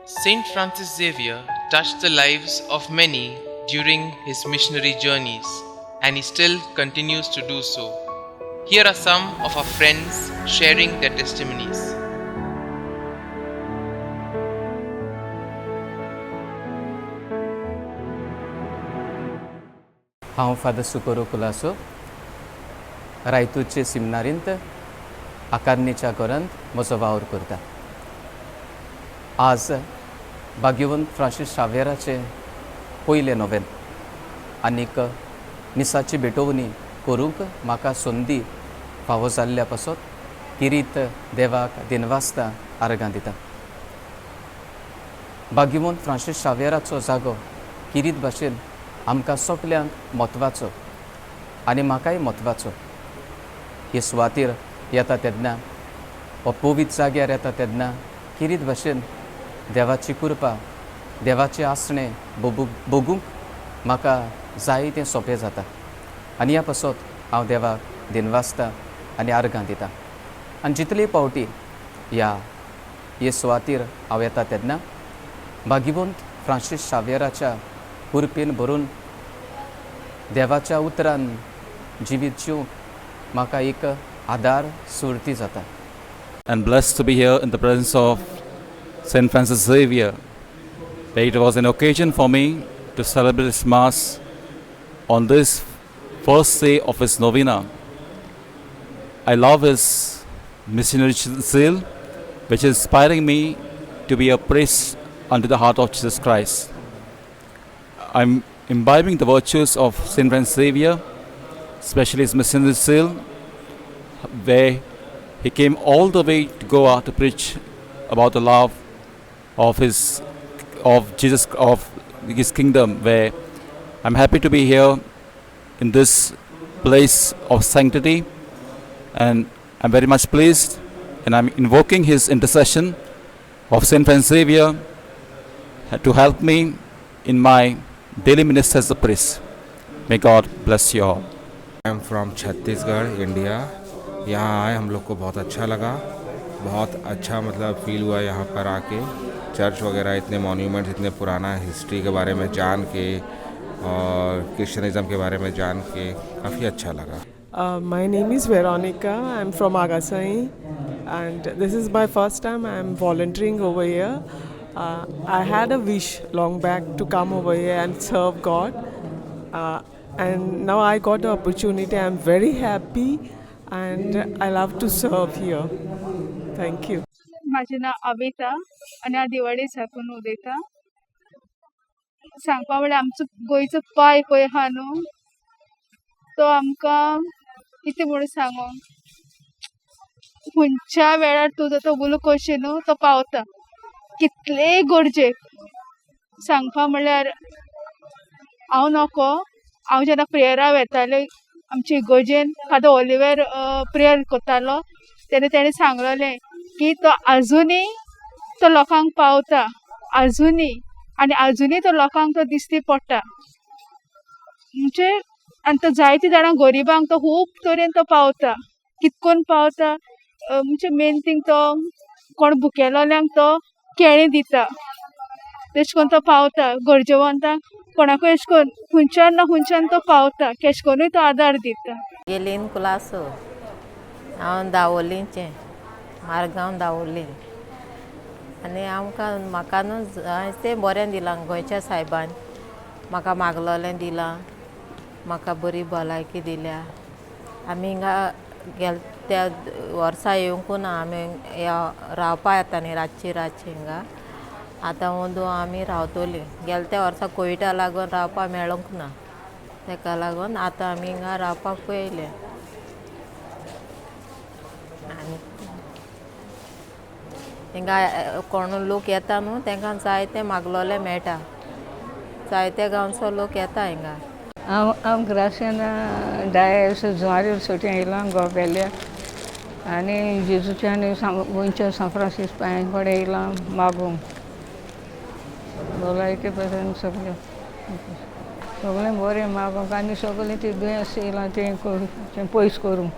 Saint Francis Xavier touched the lives of many during his missionary journeys, and he still continues to do so. Here are some of our friends sharing their testimonies. हांव father सुकोरो Colaco, रायतूरचे सिमनारींत आकारनेच्या घरांत म्हजो वावर करता. आज भाग्यवंत Francis शाव्यराचें पयलें नोवेन आनीक मिसाची भेटवणी करूंक म्हाका संदी फावो जाल्ल्या पासत किरीत देवाक दिनवासता, आर्गां दिता. भाग्यवंत फ्रांसीस शाव्यराचो जागो किरीत भाशेन आमकां सगल्यांक म्हत्वाचो आनी म्हाकाय म्हत्वाचो. हे सुवातेर येता तेन्ना वा पवित्र जाग्यार येता तेन्ना किरीत भाशेन देवाची कृपा, देवाचें आसणें भोगूंक म्हाका जायतें सोंपें जाता आनी ह्या पासत हांव देवाक दिनवासता आनी आर्गां दिता. आनी जितले पावटी ह्या हे सुवातेर हांव येता तेन्ना भाग्यवंत फ्रांसीस शाव्यराच्या कृपेन भरून देवाच्या उतरान जिवीत जिवंक म्हाका एक आदार सुर्ती जाता. And blessed to be here in the presence of St. Francis Xavier. It was an occasion for me to celebrate this Mass on this first day of his novena. I love his missionary zeal, which is inspiring me to be a priest unto the heart of Jesus Christ. I'm imbibing the virtues of St. Francis Xavier, especially his missionary zeal, where he came all the way to Goa to preach about the love of his, of Jesus, of his kingdom, where I'm happy to be here in this place of sanctity, and I'm very much pleased, and I'm invoking his intercession of Saint Francis Xavier to help me in my daily ministry as a priest. May God bless you all. I am from Chhattisgarh, India. यहाँ आए हम लोग को बहुत अच्छा लगा, बहुत अच्छा मतलब feel हुआ यहाँ पर आके. चर्च वगैरह, इतने मॉन्यूमेंट्स, इतने पुराना हिस्ट्री के बारे में जान के और क्रिश्चियनिज़्म के बारे में जान के काफ़ी अच्छा लगा. My name is Veronica. I'm from Agasai, and this is my first time I'm volunteering over here. I had a wish long back to come over here and serve God, and now I got the opportunity. I'm very happy, and I love to serve here. Thank you. म्हाजें नांव अविता आनी हांव दिवाडे साकून उलयतां. सांगपा म्हळ्यार आमचो गोंयचो पाय पळय आहा न्हू, तो आमकां कितें म्हणून सांगू, खंयच्या वेळार तूं जर तो उलो करशी न्हू, तो पावता कितलेय गरजेक. सांगपा म्हणल्यार हांव नको, हांव जेन्ना प्रेयरा वेतालें आमचे इगर्जेन, फादर ओलिवर प्रेयर करतालो तेन्ना तेणें सांगलेलें की तो आजुनूय तो लोकांक पावता आजुनूय आनी आजुनूय तो लोकांक तो दिश्टी पडटा. म्हणजे आनी तो जायते जाणां गरिबांक तो खूब तरेन तो पावता. कितकोन पावता म्हणजे मेन थींग तो कोण भुकेलोल्यांक तो केळीं दिता, तेश कोन तो पावता गरजेवंतांक, कोणाकूय एश कोन खंयच्यान ना खंयच्यान तो पावता, केश कोनूय तो आदार दिता. गेलीन कुलासो. हांव दावोलीचें, मारगांव दावोली. आनी आमकां म्हाका न्हू जायतें बरें दिलां गोंयच्या सायबान. म्हाका मागलोलें दिलां, म्हाका बरी भलायकी दिल्या. आमी हिंगा गेल त्या वर्सा येवंकू ना. आमी ह्या रावपा येता न्ही रातची रातची हिंगा. आतां अंदू आमी रावतलीं. गेले त्या वर्सा कोविडा लागून रावपा मेळोंक ना, तेका लागून आतां आमी हिंगा रावपाक पळयलें. आनी हिंगा कोण लोक येता न्हू, तांकां जायते मागलोले मेळटा. जायते गांवचो लोक येता हिंगा. हांव हांव ग्रासियाना डायस, जुवारी सोटी येयलां गोवेल्या आनी जेजूच्या आनी गोंयच्या सांत फ्रांसीस पांयां कडेन येयलां मागूंक भलायके पासून. सगळें सगळें बरें मागूंक आनी सगळें ती दुयेंस येयलां तें पयस करूंक.